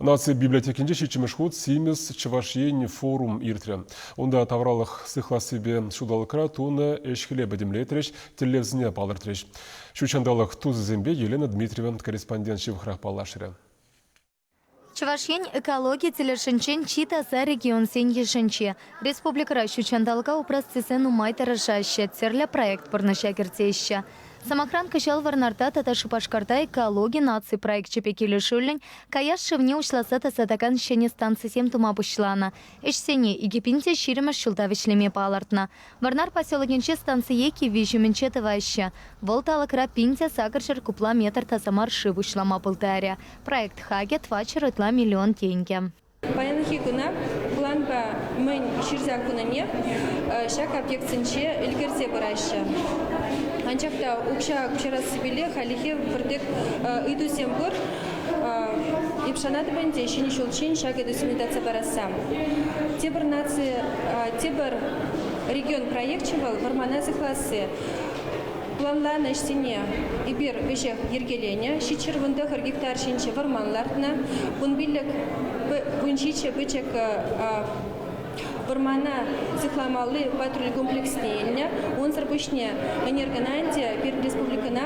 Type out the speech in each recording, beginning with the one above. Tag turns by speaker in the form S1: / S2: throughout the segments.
S1: Наци библиотекинче ҫиччӗмӗш хут «Симӗс Чӑваш Ен» форум иртрӗ. Унта тавралӑх сыхлассипе ҫулталӑкра тунӑ ӗҫ-хӗле пӗтӗмлетрӗҫ, тӗллевсене палӑртрӗҫ. Ҫут ҫанталӑк тусӗсемпе Елена Дмитриева корреспондент ҫывӑхрах паллашрӗ.
S2: Чӑваш Ен экологи тӗлӗшӗнчен чи таса регионсен йышӗнче. Республикӑра ҫут ҫанталӑка упрас тесе нумай тӑрӑшаҫҫӗ, тӗрлӗ проект пурнӑҫа кӗртеҫҫӗ. Сӑмахран, кӑҫал Вӑрнарта тата Шупашкарта экологи наци проекчӗпе килӗшӳллӗн каяш шывне уҫласа тасатакан ҫӗнӗ станцисем тума пуҫланӑ. Ӗҫсене 2020 ҫулта вӗҫлеме палӑртнӑ. Вӑрнар поселокӗнче станцие кивви ҫумӗнче тӑваҫҫӗ. Вӑл талӑкра 1800 кубла метр таса мар шыв уҫлама пултарӗ. Проект хакӗ тӑватҫӗр ытла миллион тенкӗ.
S3: Паянхи куна планпа мӗн ҫырса хунине ҫак объектсенче ӗлкӗрсе пыраҫҫӗ. Анчах та укҫа куҫарассипеле хальлӗхе пӗртек ыйтусем пур. Эп шанатӑп ӗнтӗ, ҫӗнӗ ҫулччен ҫак ыйтусене татса парасса. Тепӗр наци, тепӗр регион проекчӗ вӑл вӑрмана сыхласси. Планланӑ ӗҫсене эпир веҫех йӗркеленӗ. 719 гектар ҫинче вӑрман лартнӑ. 15, 17 пӗчӗк вӑрмана сыхламалли патруль комплексне илнӗ. Унсӑр пуҫне ӗнер кӑна ӗнтӗ пирӗн республикӑна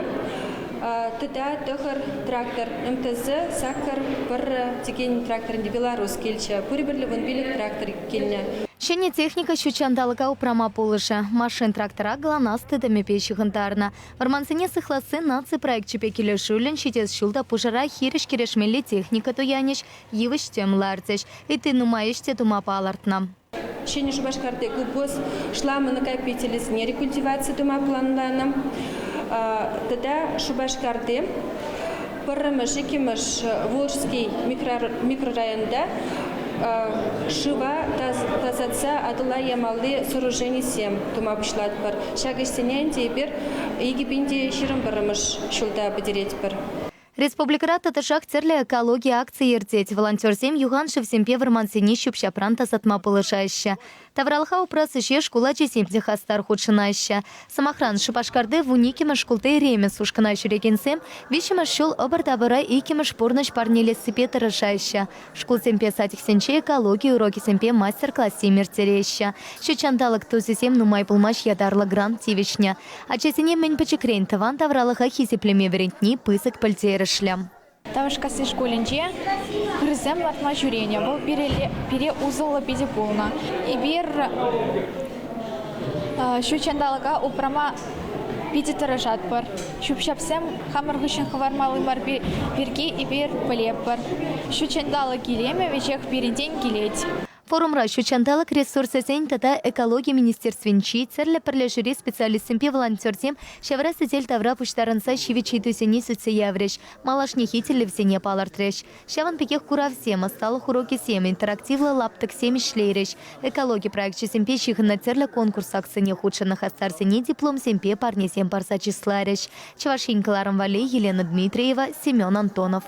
S3: тата тӑхӑр трактор МТЗ саккӑр пӗр текен трактор ӗнтӗ Беларусь килчӗ. Пурӗпӗрле 15 трактор килнӗ.
S2: Ҫӗнӗ техника ҫутҫанталӑка упрама пулӑшӗ. Машин-трактора ГЛОНАСС тытӑмӗпе ҫыхӑнтарнӑ. Вӑрмансене сыхласси наци проекчӗпе килӗшӳллӗн ҫитес ҫул та пушара хирӗҫ кӗрешмелли техника туянӗҫ, йывӑҫ-тӗм лартӗҫ. Ытти нумай ӗҫ те тума палӑртнӑ.
S3: Ҫӗнӗ Шупашкарти ГУПОС шламонакопителӗсене рекультиваци тума планланӑ. Тата Шупашкарти пӗрремӗш, иккӗмӗш Волжский микрорайонта шыва тасатса Атӑла ямалли сооруженисем тума пуҫлатпӑр. Ҫак ӗҫсене ӗнтӗ эпир 2021 ҫулта пӗтеретпӗр.
S2: Республикӑра тӑтӑшах тӗрлӗ экологи акцийӗ иртет. Волонтерсем юхан шывсемпе вӑрмансене ҫӳп-ҫапран тасатма пулӑшаҫҫӗ. Тавралӑха упрас ӗҫе шкул ачисем те хастар хутшӑнаҫҫӗ. Сӑмахран, Шупашкарти 12-мӗш шкулти Ремес ушкӑна ҫӳрекенсем виҫҫӗмӗш ҫул ӑпӑр-тапӑра иккӗмӗш пурнӑҫ парнелессипе тӑрӑшаҫҫӗ. Шкулсемпе садиксенче экологи урокӗсемпе мастер-классем ирттереҫҫӗ. Ҫут ҫанталӑк тусӗсем нумай пулмасть ятарлӑ грант тивӗҫнӗ. Ачасене мӗн пӗчӗкрен тӑван тавралӑха хисеплеме вӗрентни пысӑк пӗлтерӗшлӗ.
S4: Тавӑшкасси шкулӗнче хырсем лартма ҫӳренӗ. Вӑл пире усӑллӑ питӗ пулнӑ. Эпир ҫут ҫанталӑка упрама питӗ тӑрӑшатпӑр. Ҫӳп-ҫапсем хамӑр хыҫҫӑн хӑвармалли мар пирки эпир пӗлетпӗр. Ҫут ҫанталӑк илемӗ веҫех пирӗнтен килет.
S2: Форумра ҫут ҫанталӑк ресурсӗсен тата экологи министерствинчи тӗрлӗ пӗрлешӳри специалистсемпе волонтерсем ҫавра сӗтел тавра пуҫтарӑнса ҫивӗч ыйтусене сӳтсе яврӗҫ, малашнехи тӗллевсене палӑртрӗҫ. Ҫавӑн пекех куравсем, ӑсталӑх урокӗсем, интерактивлӑ лаптӑксем ӗҫлейрӗҫ. Экологи проекчӗсемпе ҫыхӑннӑ тӗрлӗ конкурс-акцине хутшӑннӑ хастарсене дипломсемпе парнесем парса чысларӗҫ. Чӑваш Ен кӑларӑм валли Елена Дмитриева, Семен Антонов.